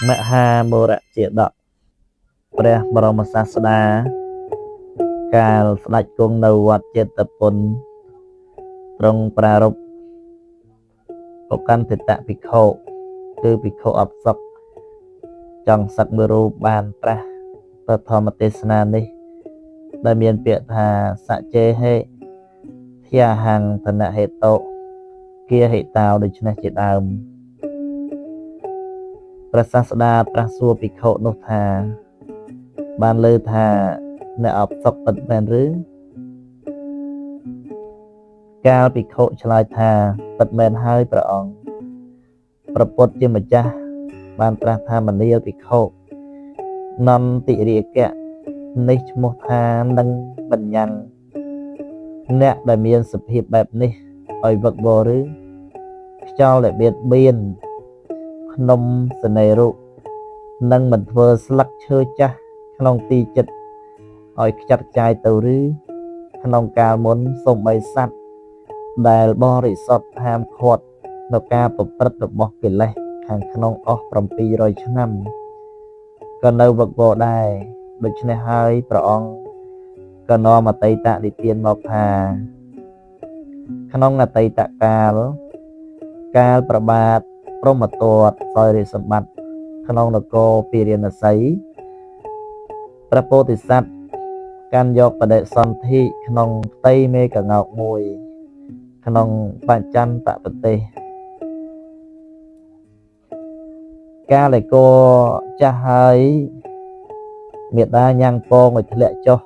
មហាមរជាតកព្រះបរមសាស្តាកាលស្ដេចគង់នៅវត្តចេតពុនទ្រង់ប្រារព្ធបុកន្ទិតភិក្ខុគឺភិក្ខុអផ្សុកចង់សឹកមួយរូបបានត្រាស់ព្រះធម្មទេសនានេះដែលមានពាក្យថាសច្ចេហេធាហੰធនហេតុគាហិតោដូច្នេះជាដើមព្រះសាស្តាត្រាស់សួរភិក្ខុនោះថាបានលើថាអ្នកអផ្សុកពិតមែនឬកាលភិក្ខុឆ្លើយថាពិតមែនហើយព្រះអង្គព្រះពុទ្ធជាម្ចាស់បានត្រាស់ថាមនាលភិក្ខុនន្តិរាគៈនេះឈ្មោះថានឹងបញ្ញត្តិអ្នកដែលមានសភាពបែបនេះឲ្យវឹកវរឬខ្យល់ដែលបៀតបៀនភ្នំសនេរុនឹងមិនធ្វើស្លឹកឈើចាស់ក្នុងទីចិត្តឲ្យខ្ចាត់ខ្ចាយទៅឬក្នុងកាលមុនសូម្បីសត្វដែលបរិសុទ្ធហាមឃាត់នៅការប្រព្រឹត្តរបស់កិលេសខាងក្នុងអស់700ឆ្នាំក៏នៅវឹកវរដែរដូច្នេះហើយព្រះអង្គក៏នាំអតីតនិទានមកថាក្នុងអតីតកាលកាលប្របាទព្រហ្មទត្តសោយរាជសម្បត្តិក្នុងនគរពារាណសីព្រះពោធិសត្វកាន់យកបដិសន្ធិក្នុងផ្ទៃមេកងោកមួយក្នុងបច្ចន្តប្រទេសកាលឯកចាស់ហើយមេដាញ៉ាំងពងឲ្យធ្លាក់ចុះ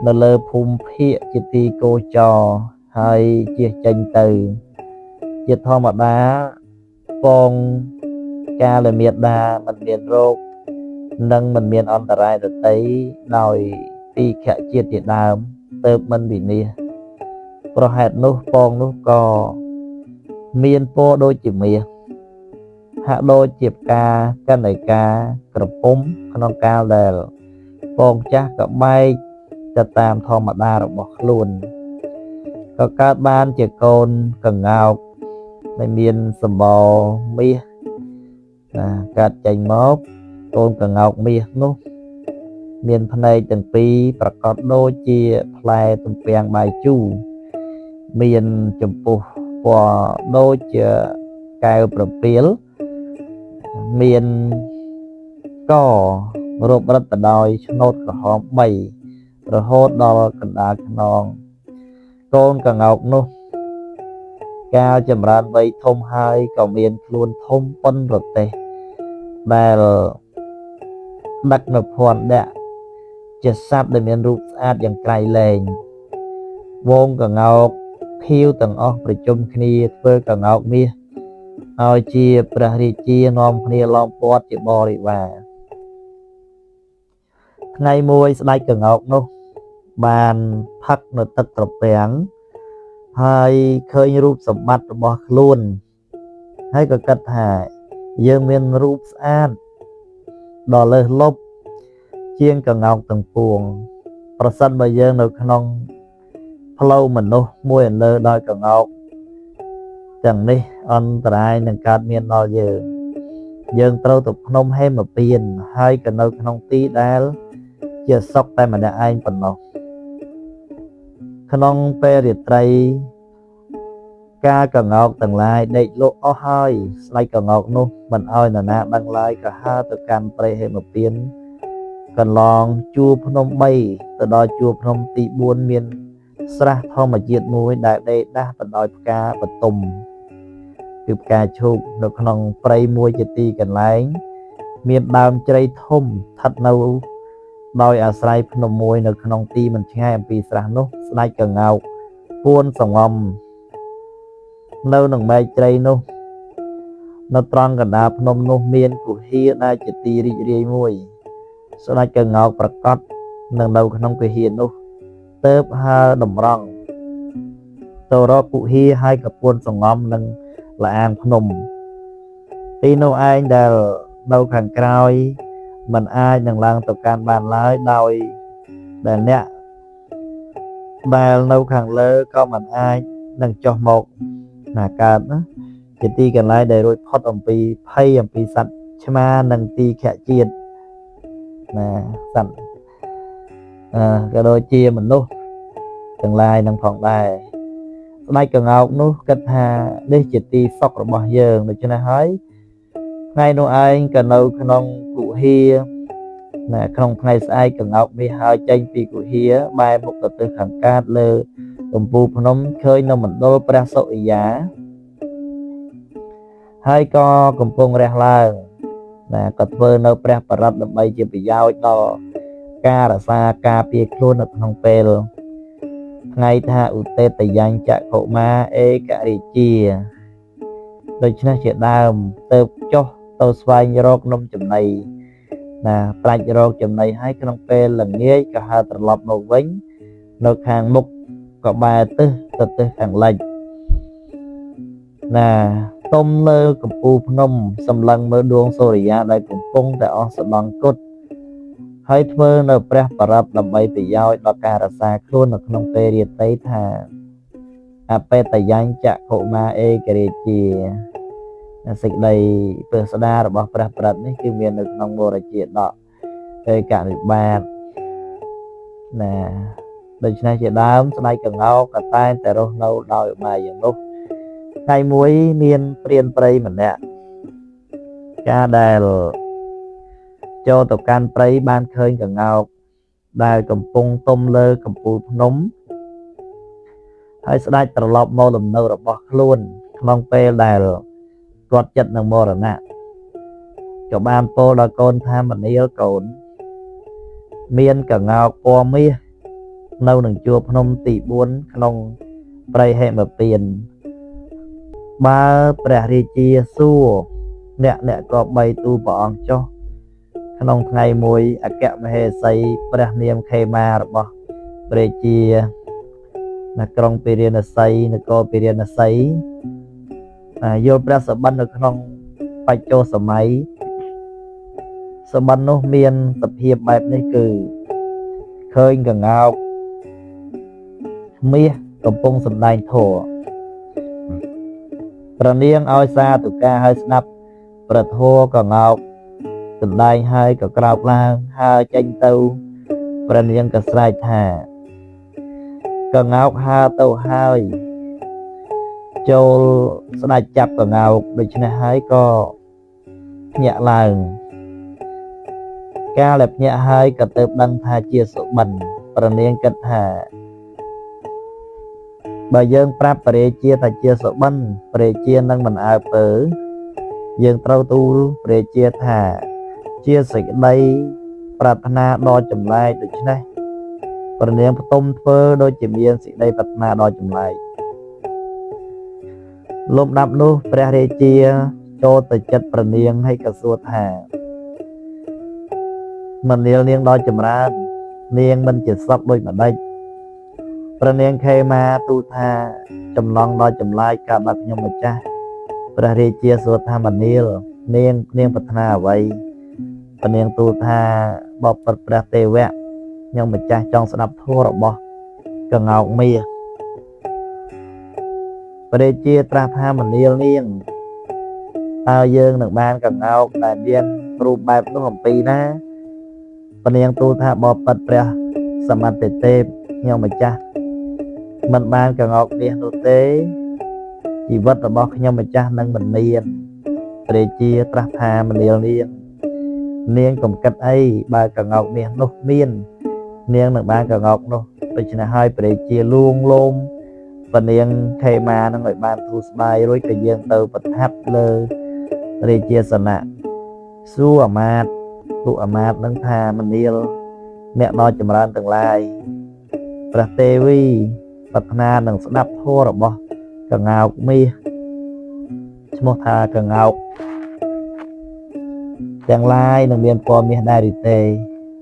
នៅលើភូមិភាគជាទីគោចរហើយជៀសចេញទៅជាធម្មតាពងកាលមេដាមិនមានរោគនិងមិនមានអន្តរាយដតីដោយទីខៈជាតិជាដើមទៅមិនវិនិច្ឆ័យប្រហេតុនោះពងនោះក៏មានពណ៌ដូចជាមាសហាក់ដូចជាផ្កាកណិកាក្រពុំក្នុងកាលដែលពងចាស់ក៏បែកទៅតាមធម្មតារបស់ខ្លួនក៏កើតបានជាកូនកងោកដែលមានសម្បរមាសណាកើតចេញមកកូនកងោកមាសនោះមានភ្នែកទាំងពីរប្រកបដូចជាផ្លែទំពាំងបាយជូរមានចំពោះពណ៌ដូចជាកែវប្រពាលមានករូបរិតបដោយឆ្នូតក្រហម3រហូតដល់កណ្ដាលខ្នងកូនកងោកនោះកាលចម្រើនវ័យធំហើយក៏មានខ្លួនធំប៉ុនរទេះដែលដឹកនៅភ័ណ្ឌៈជាសត្វដែលមានរូបស្អាតយ៉ាងក្រៃលែងវងកងោកភៀវទាំងអស់ប្រជុំគ្នាធ្វើកងោកមាសឲ្យជាព្រះរាជានាំគ្នាឡោមព័ទ្ធជាបរិវារថ្ងៃមួយស្ដេចកងោកនោះបានផឹកនៅទឹកត្រពាំងហើយឃើញរូបសម្បត្តិរបស់ខ្លួនហើយក៏គិតថាយើងមានរូបស្អាតដ៏លើសលប់ជាងកងោកទាំងពួងប្រសិនបើយើងនៅក្នុងផ្លូវមនុស្សមួយអន្លើដោយកងោកទាំងនេះអន្តរាយនឹងកើតមានដល់យើងយើងត្រូវទៅភ្នំហេមពៀនហើយក៏នៅក្នុងទីដែលជាសុខតែម្នាក់ឯងប៉ុណ្ណោះក្នុងពេលរាត្រីកាលកងោកទាំងឡាយដេកលក់អស់ហើយស្ដេចកងោកនោះមិនឲ្យនរណាដឹងឡើយក៏ហើរទៅកាន់ព្រៃហេមពៀនកន្លងជួរភ្នំ3ទៅដល់ជួរភ្នំទី4មានស្រះធម្មជាតិមួយដែលដេកដាស់បណ្ដោយផ្កាបតុមគឺផ្កាឈូកនៅក្នុងព្រៃមួយជាទីកន្លែងមានដើមជ្រៃធំស្ថិតនៅដោយអាស្រ័យភ្នំមួយនៅក្នុងទីមិនឆ្ងាយអំពីស្រះនោះស្ដេចកងោកពួនសងំនៅនឹងមែកជ្រៃនោះនៅត្រង់កណ្ដាលភ្នំនោះមានគុហាដែលជាទីរីករាយមួយស្ដេចកងោកប្រកាសនឹងនៅក្នុងគុហានោះទៅហើរតម្រង់ទៅរកគុហាហើយកពួនសងំនឹងលាងភ្នំទីនោះឯងដែលនៅខាងក្រោយមិនអាចនឹងឡើងទៅកាន់បានឡើយដោយដែលអ្នកដែលនៅខាងលើក៏មិនអាចនឹងចុះមកណាកើតណាជាទីកន្លែងដែលរួចផុតអំពីភ័យអំពីសត្វ ឆ្មានិងទីខជាតិណាសត្វអឺក៏ដូចជាមនុស្សទាំងឡាយនឹងផងដែរស្ដេចក្ងោកនោះគិតថានេះជាទីសុខរបស់យើងដូច្នេះហើយថ្ងៃនោះឯងក៏នៅក្នុងគុហាណាក្នុងថ្ងៃស្អែកក្ងោកមាសហើយចេញពីគុហាបែរមុខទៅទិសខាងកើតលើកំពូលភ្នំឃើញនៅមណ្ឌលព្រះសុរិយាហើយក៏កំពុងរះឡើងណាក៏ធ្វើនៅព្រះបរិត្តដើម្បីជាប្រយោជន៍ដល់ការរក្សាការពារខ្លួននៅក្នុងពេលថ្ងៃថាឧទេតយញ្ចកុមារឯករាជាដូច្នេះជាដើមទៅចុះទៅស្វែងរកនំចំណីណាត្រាច់រកចំណីហើយក្នុងពេលល្ងាចក៏ហើរត្រឡប់មកវិញនៅខាងមុខក៏បែរទិសទៅទិសខាងលិចណាទុំលើកំពូលភ្នំសម្លឹងមើលដួងសូរិយាដែលកំពុងតែអស់ស្ដង់គុតហើយធ្វើនៅព្រះបរិត្តដើម្បីប្រយោជន៍ដល់ការរក្សាខ្លួននៅក្នុងពេលរាត្រីថាអបេតយញ្ចកុមារឯករាជាសេចក្តីពឹស្ដារបស់ព្រះបរិត្តនេះគឺមាននៅក្នុងមរជាដកឯកនិបាតណាដូច្នេះជាដើមស្ដេចក្ងោកក៏តែងតែរស់នៅដោយឧបាយយ៉ាងនោះថ្ងៃមួយមានព្រានព្រៃម្នាក់ការដែលចូលទៅកាន់ព្រៃបានឃើញក្ងោកដែលកំពុងទុំលើកំពូលភ្នំហើយស្ដេចត្រឡប់មកលំនៅរបស់ខ្លួនក្នុងពេលដែលគាត់ចិត្តនឹងមរណៈក៏បានពោលដល់កូនថាមនាលកូនមានកង្ោកពណ៌មាសនៅនឹងជួរភ្នំទី4ក្នុងព្រៃហេមពានបើព្រះរាជាសួរអ្នកអ្នកក៏បីទូលព្រះអង្គចុះក្នុងថ្ងៃមួយអគ្គមហេសីព្រះនាមខេមារបស់ព្រះជានៅក្រុងពិរាណសីនគរពិរាណសីយល់ព្រះសបិននៅក្នុងបច្ចុសម័យសបិននោះមានសភាពបែបនេះគឺឃើញក្ងោកមាសកំពុងសម្ដែងធម៌ព្រះនាងឲ្យសាធុការឲ្យស្ដាប់ព្រះធម៌ក្ងោកសម្ដែងហើយក៏ក្រោកឡើងហើយចេញទៅព្រះនាងក៏ស្រែកថាក្ងោកហើទៅហើយចូលស្ដេចចាប់ក្ងោកដូច្នេះហើយក៏ភ្ញាក់ឡើងកាលដែលភ្ញាក់ហើយក៏ទៅដឹងថាជាសុបិនព្រះនាងគិតថាបើយើងប្រាប់ព្រះរាជាថាជាសុបិនព្រះរាជានឹងមិនអើពើយើងត្រូវទូលព្រះរាជាថាជាសេចក្តីប្រាថ្នាដ៏ចម្លែកដូច្នេះព្រះនាងផ្ទុំធ្វើដូចជាមានសេចក្តីប្រាថ្នាដ៏ចម្លែកលំដាប់នោះព្រះរាជាចូលទៅចិត្តព្រះនាងហើយក៏សួរថាមនាលនាងដ៏ចម្រើននាងមិនជាសុខដូចម្ដេចព្រះនាងខេមាទូលថាចំណងដ៏ចម្លែកកើតដល់ខ្ញុំម្ចាស់ព្រះរាជាសួរថាមនាលនាងនាងប្រាថ្នាអ្វីព្រះនាងទូលថាបបិទ្ធព្រះទេវៈខ្ញុំម្ចាស់ចង់ស្ដាប់ធម៌របស់ក្ងោកមាសព្រះរាជាត្រាស់ថាមនាលនាងតើយើងនឹងបានក្ងោកដែលមានរូបបែបនោះអំពីណាព្រះនាងទូលថាបបិទ្ធព្រះសមត្ថទេពខ្ញុំម្ចាស់មិនបានក្ងោកមាសនោះទេជីវិតរបស់ខ្ញុំម្ចាស់នឹងមិនមានព្រះជាត្រាស់ថាមនាលនាងនាងកុំគិតអីបើក្ងោកមាសនោះមាននាងនឹងបានក្ងោកនោះដូច្នេះហើយព្រះជាលួងលោមព្រះនាងខេមានឹងឲ្យបានធូរស្បើយរួចក៏យាងទៅប្រថាប់លើរាជាសនៈសួរអាមាត្យពួកអាមាត្យនឹងថាមនាលអ្នកដ៏ចម្រើនទាំងឡាយព្រះទេវីប្រាថ្នានឹងស្ដាប់ធម៌របស់ក្ងោកមាសឈ្មោះថាក្ងោកទាំងឡាយនឹងមានពណ៌មាសដែរឬទេ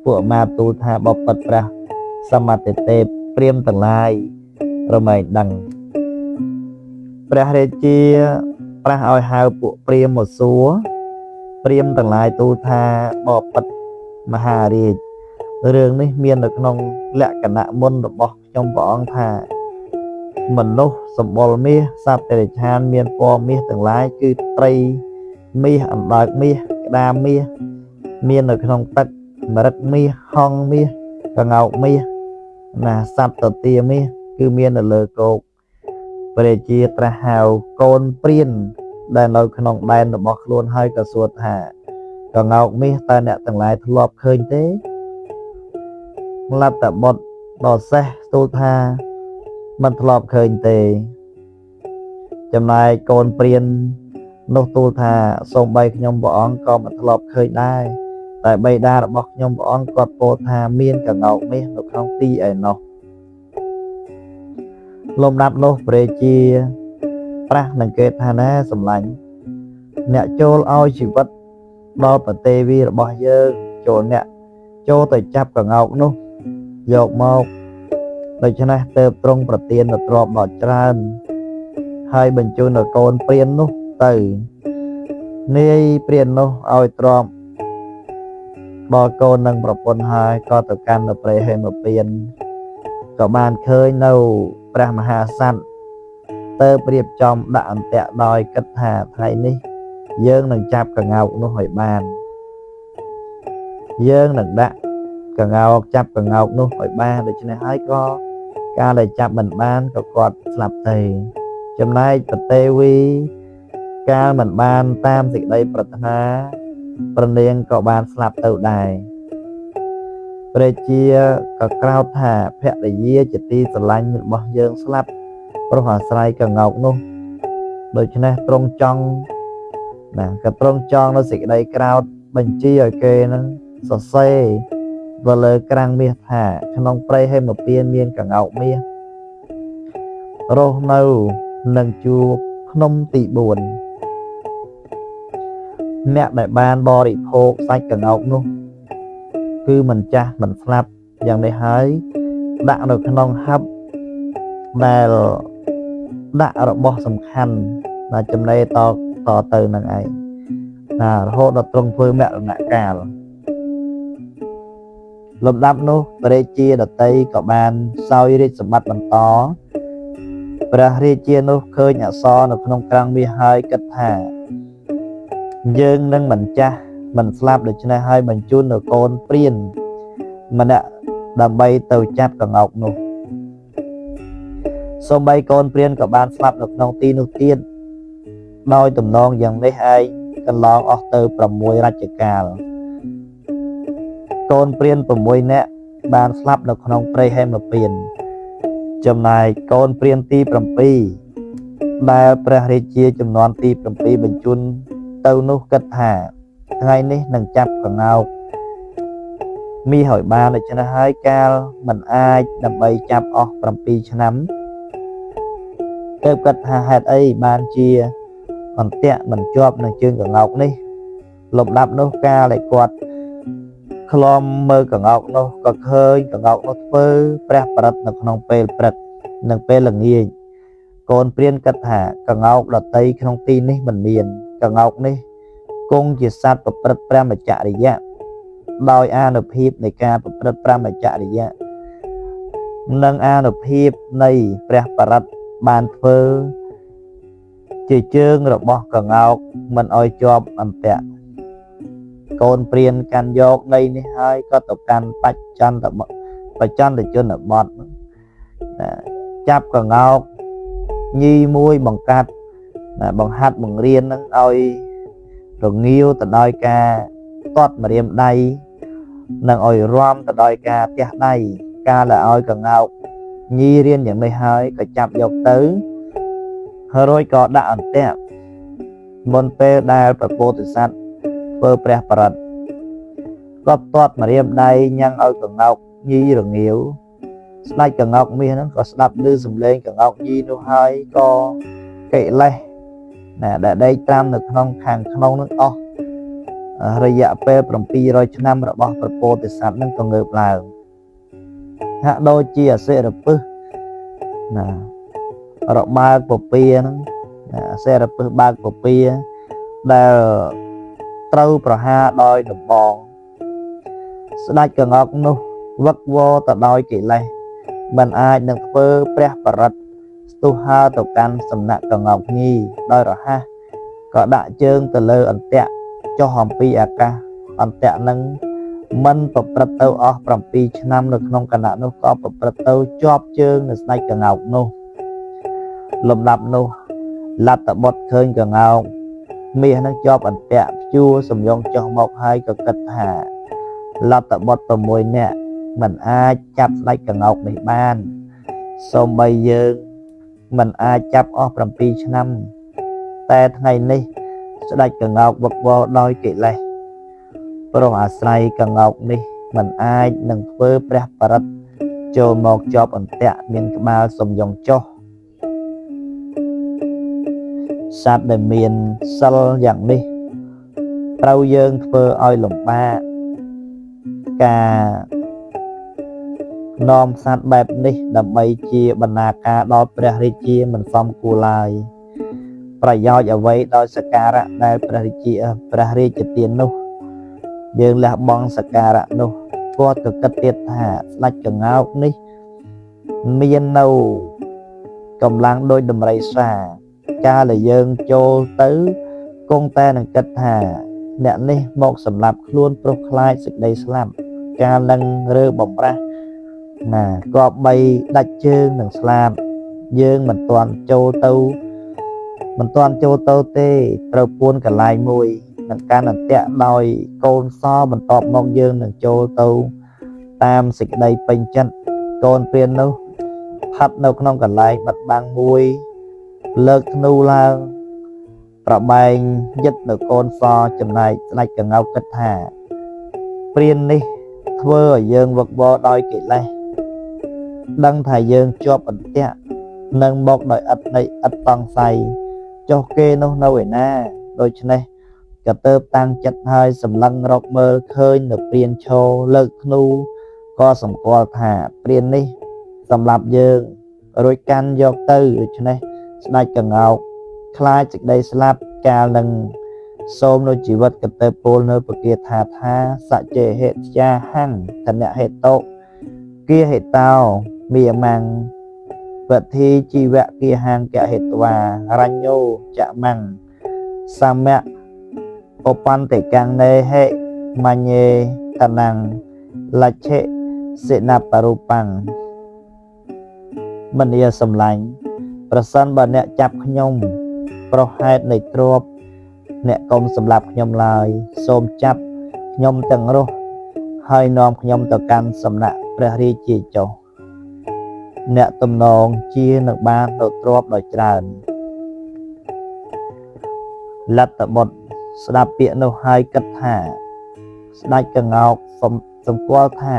ពួកអាមាត្យទូលថាបបិទ្ធព្រះសមត្ថទេពព្រាហ្មណ៍ទាំងឡាយរមែងដឹងព្រះរាជាត្រាស់ឲ្យហៅពួកព្រាហ្មណ៍មកសួរព្រាហ្មណ៍ទាំងឡាយទូលថាបបិទ្ធមហារាជរឿងនេះមាននៅក្នុងលក្ខណៈមុនរបស់ខ្ញុំព្រះអង្គថាមនុស្សសម្បុរមាសសត្វតិរិឆានមានពណ៌មាសទាំងឡាយគឺត្រីមាសអណ្ដើកមាសក្ ក្តារមាសមាននៅក្នុងទឹកម្រឹកមាសហង្សមាសក្ងោកមាសណាសត្វទទាមាសគឺមាននៅលើគោកព្រះរាជាត្រាស់ហៅកូនព្រានដែលនៅក្នុងដែនរបស់ខ្លួនហើយក៏សួរថាក្ងោកមាសតើអ្នកទាំងឡាយធ្លាប់ឃើញទេលទ្ធបុត្រដ៏សេះទូលថាមិនធ្លាប់ឃើញទេចំណែកកូនព្រាននោះទូលថាសូម្បីខ្ញុំព្រះអង្គក៏មិនធ្លាប់ឃើញដែរតែបិតារបស់ខ្ញុំព្រះអង្គគាត់ពោលថាមានកង្កោកមាសនៅក្នុងទីឯណោះលំដាប់នោះព្រះជាប្រាស់នឹងគេថាណាសម្លាញ់អ្នកចូលឲ្យជីវិតដល់ប្រទេវីរបស់យើងចូលអ្នកចូលទៅចាប់កង្កោកនោះយកមកដូច្នេះទៅទ្រង់ប្រទាននៅទ្រព្យដ៏ច្រើនហើយបញ្ជូននៅកូនព្រាននោះទៅនាយព្រាននោះឲ្យទ្រព្យដល់កូននិងប្រពន្ធហើយក៏ទៅកាន់នៅព្រៃហេមពានក៏បានឃើញនៅព្រះមហាក្សត្រទៅប្រៀបចំដាក់អន្ទាក់ដោយគិតថាថ្ងៃនេះយើងនឹងចាប់កង្កោកនោះឲ្យបានយើងនឹងដាក់កង្កោកចាប់កង្កោកនោះឲ្យបានដូច្នេះហើយក៏ការដែលចាប់មិនបានក៏គាត់ស្លាប់ទៅចំណែកប្រទេវីកាលមិនបានតាមសេចក្តីប្រាថ្នាព្រះនាងក៏បានស្លាប់ទៅដែរព្រះជាក៏ក្រោធថាភរិយាជាទីស្រឡាញ់របស់យើងស្លាប់ព្រោះអាស្រ័យកង្កោកនោះដូច្នេះទ្រង់ចង់ណាក៏ទ្រង់ចង់នៅសេចក្តីក្រោធបញ្ជាឲ្យគេនឹងសរសេរទៅលើក្រាំងមាសថាក្នុងព្រៃហេមពានមានកង្កោកមាសរស់នៅនឹងជួរភ្នំទី4អ្នកដែលបានបរិភោគសាច់កង្កោកនោះគឺមិនចាស់មិនស្លាប់យ៉ាងនេះហើយដាក់នៅក្នុងហឹបដែលដាក់របស់សំខាន់ណាចំណេតតទៅនឹងឯងណារហូតដល់ទ្រង់ធ្វើមរណកាលលំដាប់នោះព្រះរាជាដតីក៏បានសោយរាជសម្បត្តិបន្តព្រះរាជានោះឃើញអក្សរនៅក្នុងក្រាំងមាសហើយគិតថាយើងនឹងមិនចាស់មិនស្លាប់ដូច្នេះហើយបញ្ជូននៅកូនព្រានម្នាក់ដើម្បីទៅចាប់កង្កោកនោះសូម្បីកូនព្រានក៏បានស្លាប់នៅក្នុងទីនោះទៀតដោយទំនងយ៉ាងនេះឯងកន្លងអស់ទៅ6រជ្ជកាលកូនព្រាន6នាក់បានស្លាប់នៅក្នុងព្រៃហេមពានចំណែកកូនព្រានទី7ដែលព្រះរាជាចំនួនទី7បញ្ជូនទៅនោះគិតថាថ្ងៃនេះនឹងចាប់កង្កោកមាសឲ្យបានដូច្នេះហើយកាលមិនអាចដើម្បីចាប់អស់7ឆ្នាំទើបគិតថាហេតុអីបានជាអន្ទាក់មិនជាប់នឹងជើងកង្កោកនេះលំដាប់នោះកាលដែលគាត់ឃ្លាំមើលកង្កោកនោះក៏ឃើញកង្កោកនោះធ្វើព្រះបរិត្តនៅក្នុងពេលព្រឹកនិងពេលល្ងាចកូនព្រានគិតថាកង្កោកដតីក្នុងទីនេះមិនមានកង្កោកនេះគង់ជាសត្វប្រព្រឹត្តព្រហ្មចរិយៈដោយអានុភាពនៃការប្រព្រឹត្តព្រហ្មចរិយៈនិងអានុភាពនៃព្រះបរិត្តបានធ្វើជាជើងរបស់កង្កោកមិនឲ្យជាប់អន្ទាក់កូនព្រានកាន់យកនៃនេះហើយក៏ទៅកាន់បច្ចន្តជនបទចាប់កង្កោកញីមួយបង្កាត់បង្ហាត់បង្រៀននឹងឲ្យរងាវទៅដោយការទាត់ម្រាមដៃនិងឲ្យរំទៅដោយការទះដៃកាលដែលឲ្យកង្កោកញីរៀនយ៉ាងនេះហើយក៏ចាប់យកទៅរួចក៏ដាក់អន្ទាក់មុនពេលដែលព្រះពោធិសត្វធ្វើព្រះបរិត្តគាត់ទាត់ម្រាមដៃញ៉ាំងឲ្យកង្កោកញីរងាវស្ដេចកង្កោកមាសហ្នឹងក៏ស្ដាប់ឮសំឡេងកង្កោកញីនោះហើយក៏កិលេសណាដែលដេកត្រាំនៅក្នុងខាងក្នុងនឹងអស់រយៈពេល700ឆ្នាំរបស់ព្រះពោធិសត្វនឹងក៏ងើបឡើងហាក់ដូចជាអសិរពិសណារបើកពពាហ្នឹងអសិរពិសបើកពពាដែលត្រូវប្រហារដោយដំបងស្ដេចកង្កោកនោះវឹកវរទៅដោយកិលេសមិនអាចនឹងធ្វើព្រះបរិត្តស្ទុះហើរទៅកាន់សំណាក់កង្កោកញីដោយរហ័សក៏ដាក់ជើងទៅលើអន្ទាក់ ចុះអំពីអាកាសអន្ទាក់នឹងមិនប្រព្រឹត្តទៅអស់7ឆ្នាំនៅក្នុងគណៈនោះក៏ប្រព្រឹត្តទៅជាប់ជើងនៅស្ដេចក្ងោកនោះលំដាប់នោះលទ្ធបុត្រឃើញក្ងោកមាសនឹងជាប់អន្ទាក់ព្យួរសំយងចុះមកហើយក៏គិតថាលទ្ធបុត្រ6នាក់មិនអាចចាប់ស្ដេចក្ងោកនេះបានសូម្បីយើងមិនអាចចាប់អស់7ឆ្នាំតែថ្ងៃនេះស្ដេចក្ងោកវឹកវរដោយកិលេសព្រោះអាស្រ័យក្ងោកនេះមិនអាចនឹងធ្វើព្រះបរិត្តចូលមកជាប់អន្ទាក់មានក្បាលសំយងចុះសត្វដែលមានសិលយ៉ាងនេះត្រូវយើងធ្វើឲ្យលំបាកការនាំសត្វបែបនេះដើម្បីជាបណ្ណាការដល់ព្រះរាជាមិនសមគួរឡើយប្រយោជន៍អ្វីដោយសក្ការៈដែលព្រះរាជាព្រះរាជទាននោះយើងលះបង់សក្ការៈនោះគាត់ក៏គិតទៀតថាស្ដេចក្ងោកនេះមាននៅកម្លាំងដោយដំរីសាកាលដែលយើងចូលទៅគង់តែនឹងគិតថាអ្នកនេះមកសម្លាប់ខ្លួនព្រោះខ្លាចសេចក្តីស្លាប់កាលនឹងរើបំរាស់ណាក៏បីដាច់ជើងនឹងស្លាប់យើងមិនទាន់ចូលទៅមិនទាន់ចូលទៅទេត្រូវពួនកន្លែងមួយនឹងការអន្ទាក់ដោយកូនសបន្ទាប់មកយើងនឹងចូលទៅតាមសេចក្តីពេញចិត្តកូនព្រាននោះផាត់នៅក្នុងកន្លែងបិទបាំងមួយលើកធ្នូឡើងប្របែងយិតនៅកូនសចំណែកស្ដេចក្ងោកគិតថាព្រាននេះធ្វើឲ្យយើងវឹកវរដោយកិលេសដឹងថាយើងជាប់អន្ទាក់នឹងមកដោយឥតន័យឥតសង្ស័យចុះគេនោះនៅឯណាដូច្នេះក៏ទៅតាំងចិត្តហើយសម្លឹងរកមើលឃើញនៅព្រានឈរលើកធ្នូក៏សម្គាល់ថាព្រាននេះសម្រាប់យើងរួចកាន់យកទៅដូច្នេះស្ដេចក្ងោកខ្លាចសេចក្តីស្លាប់កាលនឹងសូមនៅជីវិតក៏ទៅពោលនៅពគាថាថាសច្ចេហេត្យាហੰធនហេតុគាហេតោមាមੰវធីជីវៈគាហង្កហេត្វារញ្ញោចមੰសមៈឧបន្តិកាំងនេហិមញ្ញេតនੰលច្ឆិសិនបរូបង្មនាសម្លាញ់ប្រសិនបើអ្នកចាប់ខ្ញុំប្រហេតុនៃទ្រព្យអ្នកកុំសម្លាប់ខ្ញុំឡើយសូមចាប់ខ្ញុំទាំងរស់ហើយនាំខ្ញុំទៅកាន់សំណាក់ព្រះរាជាចុះអ្នកទំនងជានឹងបាននៅទ្រព្យដ៏ច្រើនលទ្ធបុត្រស្ដាប់ពាក្យនោះហើយគិតថាស្ដេចក្ងោកសម្គាល់ថា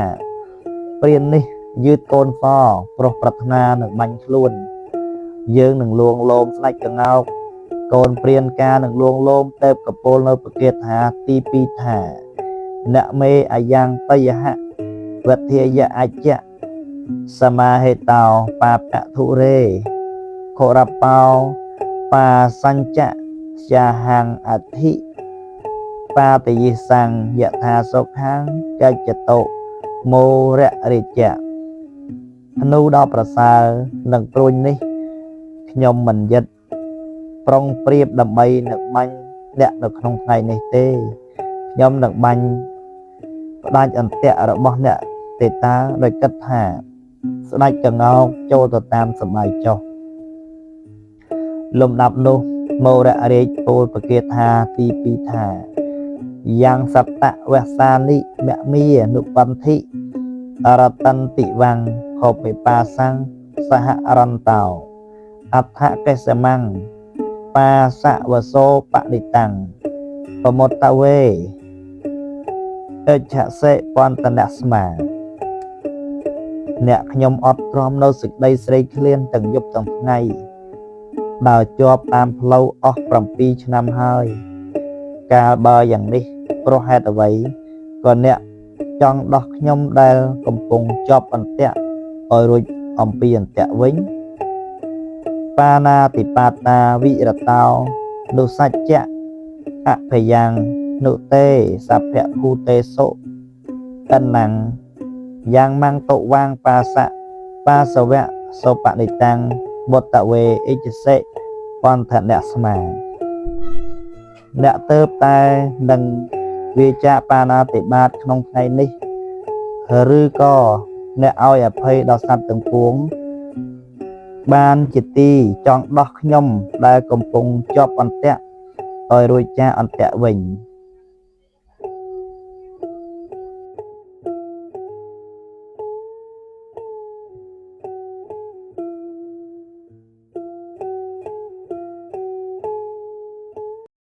ព្រាននេះយឺតកូនសព្រោះប្រាថ្នានឹងបាញ់ខ្លួនយើងនឹងលួងលោមស្ដេចក្ងោកកូនព្រានការនឹងលួងលោមទៅកពោលនៅពគាថាទី2ថាអ្នកមេអាយ៉ាងបយហៈវធាយអច្ចៈសមាហេតោបាពធុរេខរបោបាសញ្ចៈយាហੰអធិបាតយិសੰយថាសុខាំកច្ចតុមោររិជ្ជៈធ្នូដ៏ប្រសើរនឹងព្រួញនេះខ្ញុំមិនយិតប្រុងប្រៀបដើម្បីនឹងបាញ់អ្នកនៅក្នុងថ្ងៃនេះទេខ្ញុំនឹងបាញ់ផ្ដាច់អន្ទាក់របស់អ្នកទេតាដោយគិតថាស្ដេចក្ងោកចូលទៅតាមសម័យចុះលំដាប់នោះមោររាជពោលពគាថាទី2ថាយ៉ាងសតវសានិមមានុបន្ថិរតន្តិវੰខោបិបាសੰសហរន្តោអដ្ឋកេសមੰបាសវសោបនិតាំងប្រមុតតវេអិច្ឆសិពន្តនស្មាអ្នកខ្ញុំអត់ទ្រាំនៅសេចក្តីស្រេកឃ្លានទាំងយប់ទាំងថ្ងៃដើរជាប់តាមផ្លូវអស់7ឆ្នាំហើយកាលបើយ៉ាងនេះព្រោះហេតុអ្វីក៏អ្នកចង់ដោះខ្ញុំដែលកំពុងជាប់អន្ទាក់ឲ្យរួចអំពីអន្ទាក់វិញបាណាតិបាតាវិរតោនុសច្ចៈអភយ៉ាងនុទេសព្ភភូទេសុតនੰយ៉ាងមង្តុវាងបាសៈបាសវៈសុបនិតាំងបុតវេអិច្ចសិពន្ធនស្មា អ្នកទៅតែនឹងវាចាកបាណាតិបាតក្នុងថ្ងៃនេះឬក៏អ្នកឲ្យអភ័យដល់សត្វទាំងពួងបានជាទីចង់ដោះខ្ញុំដែលកំពុងជាប់អន្ទាក់ឲ្យរួចចាកអន្ទាក់វិញ។